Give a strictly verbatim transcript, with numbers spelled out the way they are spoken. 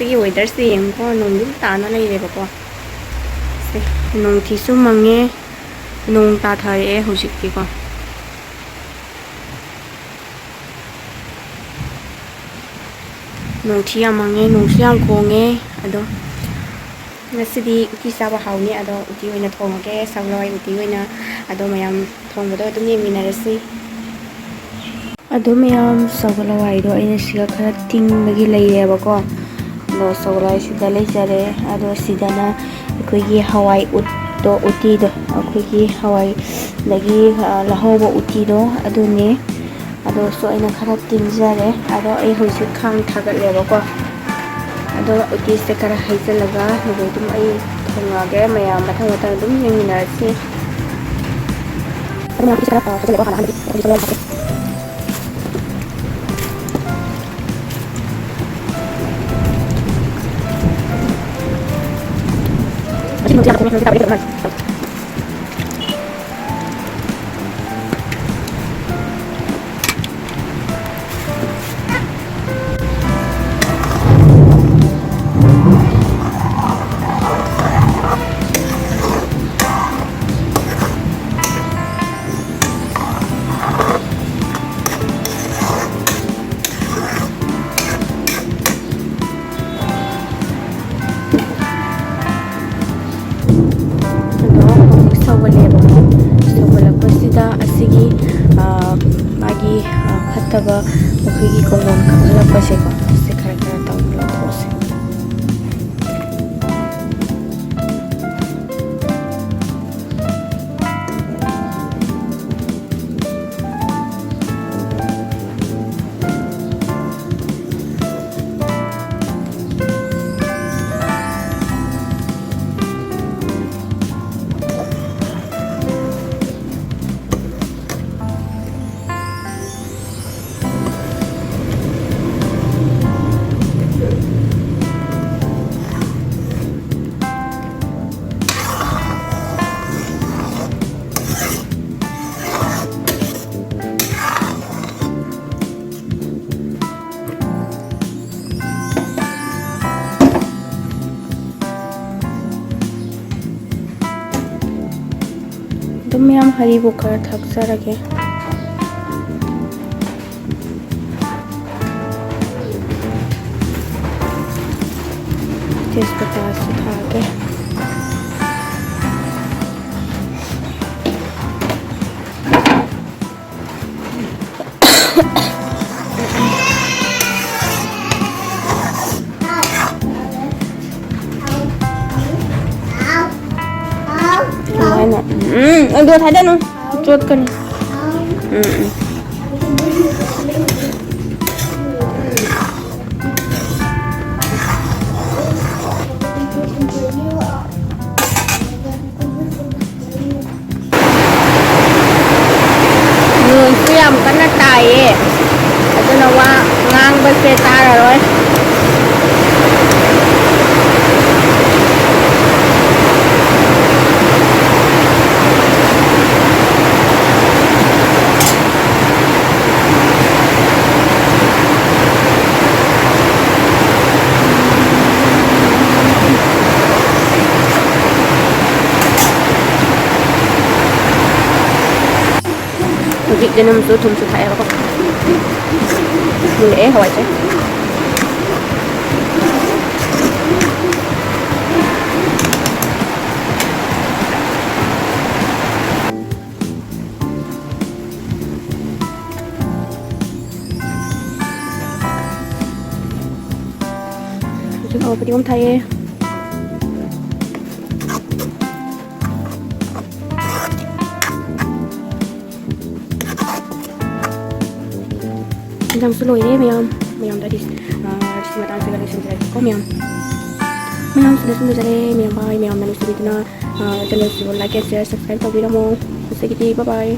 ꯑꯩꯒꯤ ꯋꯦꯗꯔꯁꯦ ꯌꯦꯡꯉꯨꯀꯣ, ꯅꯣꯡ ꯑꯗꯨꯝ ꯇꯥꯅ ꯂꯩꯔꯦꯕꯀꯣ꯫ ꯁꯦ, ꯅꯣꯡꯊꯤꯁꯨ ꯃꯪꯉꯦ, ꯅꯣꯡ ꯇꯥꯊꯔꯛꯑꯦ ꯍꯧꯖꯤꯛꯇꯤꯀꯣ꯫ ꯅꯣꯡꯊꯤ ꯌꯥꯝ ꯃꯪꯉꯦ, ꯅꯣꯡꯁꯨ ꯌꯥꯝ ꯈꯣꯡꯉꯦ꯫ ꯑꯗꯣ ꯉꯁꯤꯗꯤ ꯎꯇꯤ ꯆꯥꯕ ꯍꯥꯎꯅꯤ꯫ ꯑꯗꯣ ꯎꯇꯤ ꯑꯣꯏꯅ ꯊꯣꯡꯉꯒꯦ, ꯁꯒꯣꯜ ꯍꯋꯥꯏ ꯎꯇꯤ ꯑꯣꯏꯅ꯫ ꯑꯗꯣ ꯃꯌꯥꯝ ꯊꯣꯡꯕꯗꯣ ꯑꯗꯨꯝ ꯌꯦꯡꯃꯤꯟꯅꯔꯁꯤ꯫ ꯑꯗꯣ ꯃꯌꯥꯝ, ꯁꯒꯣꯜ ꯍꯋꯥꯏꯗꯣ ꯑꯩꯅ ꯁꯤꯗ ꯈꯔ ꯇꯤꯡꯕꯒꯤ ꯂꯩꯔꯦꯕꯀꯣ꯫ ꯑꯗꯣ ꯁꯒꯣꯜ ꯍꯋꯥꯏ ꯁꯤꯗ ꯂꯩꯖꯔꯦ꯫ ꯑꯗꯣ ꯁꯤꯗꯅ ꯑꯩꯈꯣꯏꯒꯤ ꯍꯋꯥꯏ ꯎꯠꯇꯣ, ꯎꯇꯤꯗꯣ, ꯑꯩꯈꯣꯏꯒꯤ ꯍꯋꯥꯏꯗꯒꯤ, ꯑ, ꯂꯧꯍꯧꯕ ꯎꯇꯤꯗꯣ ꯑꯗꯨꯅꯦ꯫ ꯑꯗꯨꯁꯨ ꯑꯩꯅ ꯈꯔ ꯇꯤꯡꯖꯔꯦ꯫ ꯑꯗꯣ ꯑꯩ ꯍꯧꯖꯤꯛ ꯈꯥꯡ ꯊꯥꯒꯠꯂꯦꯕꯀꯣ꯫ ꯑꯗꯣ ꯎꯇꯤꯁꯦ ꯈꯔ ꯍꯩꯖꯤꯜꯂꯒ ꯑꯗꯨꯒ ꯑꯗꯨꯝ ꯑꯩ ꯊꯣꯡꯉꯛꯑꯒꯦ꯫ ꯃꯌꯥꯝ ꯃꯊꯪ ꯃꯊꯪ ꯑꯗꯨꯝ ꯌꯦꯡꯃꯤꯟꯅꯔꯁꯤ꯫ ꯑꯗꯨꯅ ꯎꯇꯤꯁꯦ ꯈꯔ, ꯑ, ꯍꯩꯖꯤꯜꯂꯦꯀꯣ ꯍꯥꯟꯅ ꯑꯍꯥꯟꯕꯒꯤ꯫ ꯑꯗꯣ ꯎꯇꯤꯁꯦ ꯂꯣꯏꯔꯦ꯫ ꯑꯗꯣ ꯍꯧꯖꯤꯛ ꯁꯧꯒꯠꯂꯦꯕꯀꯣ꯫ ꯁꯧꯒꯠꯂꯛꯄꯁꯤꯗ ꯑꯁꯤꯒꯤ, ꯑ, ꯃꯥꯒꯤ, ꯑ, ꯐꯠꯇꯕ ꯑꯩꯈꯣꯏꯒꯤ ꯀꯣꯡꯒꯣꯟ ꯀꯥꯈꯠꯂꯛꯄꯁꯦꯀꯣ, ꯁꯤ ꯈꯔ ꯈꯔ ꯇꯧꯔꯒ ꯂꯧꯊꯣꯛꯑꯁꯦ꯫ ꯑꯗꯨꯝ ꯃꯌꯥꯝ ꯍꯔꯤꯕꯨ ꯈꯔ ꯊꯥꯛꯆꯔꯒꯦ꯫ ꯇꯦꯖꯄꯇꯥꯁꯨ ꯊꯥꯒꯦ꯫ ꯑꯗꯨꯃꯥꯏꯅ꯫ ꯎꯝ, ꯑꯗꯨ ꯊꯥꯗꯅꯨ꯫ ꯆꯣꯠꯀꯅꯤ꯫ ꯎꯝ, ꯎꯝ꯫ ꯅꯣꯡꯁꯨ ꯌꯥꯝ ꯀꯟꯅ ꯇꯥꯏꯌꯦ, ꯑꯗꯨꯅ ꯋꯥ ꯉꯥꯡꯕꯁꯦ ꯇꯥꯔꯔꯣꯏ꯫ ꯍꯧꯖꯤꯛ ꯆꯅꯝꯁꯨ ꯊꯨꯝꯁꯨ ꯊꯥꯛꯑꯦꯕꯀꯣ꯫ ꯃꯨꯜꯂꯛꯑꯦ ꯍꯋꯥꯏꯁꯦ꯫ ꯍꯧꯖꯤꯛ ꯑꯃ ꯐꯗꯤꯒꯣꯝ ꯊꯥꯏꯌꯦ꯫ ꯌꯦꯟꯁꯥꯡꯁꯨ ꯂꯣꯏꯔꯦ ꯃꯌꯥꯝ꯫ ꯃꯌꯥꯝꯗ ꯔꯤꯁ-, ꯑ, ꯔꯤꯁꯤ ꯃꯇꯥꯡꯁꯤꯗ ꯂꯣꯏꯁꯤꯟꯖꯔꯒꯦꯀꯣ ꯃꯌꯥꯝ꯫ ꯃꯌꯥꯝ ꯁꯤꯗ ꯁꯨꯝ ꯂꯣꯏꯖꯔꯦ꯫ ꯃꯌꯥꯝ ꯕꯥꯏ꯫ ꯃꯌꯥꯝꯅ ꯅꯨꯡꯁꯤꯕꯤꯗꯨꯅ, ꯑ, ꯆꯦꯅꯦꯜꯁꯤꯕꯨ ꯂꯥꯏꯛ ꯑꯦꯟ ꯁꯤꯌꯔ, ꯁꯕꯁꯀ꯭ꯔꯥꯏꯕ ꯇꯧꯕꯤꯔꯝꯃꯣ꯫ ꯉꯁꯤꯒꯤꯗꯤ ꯕꯥꯏ ꯕꯥꯏ꯫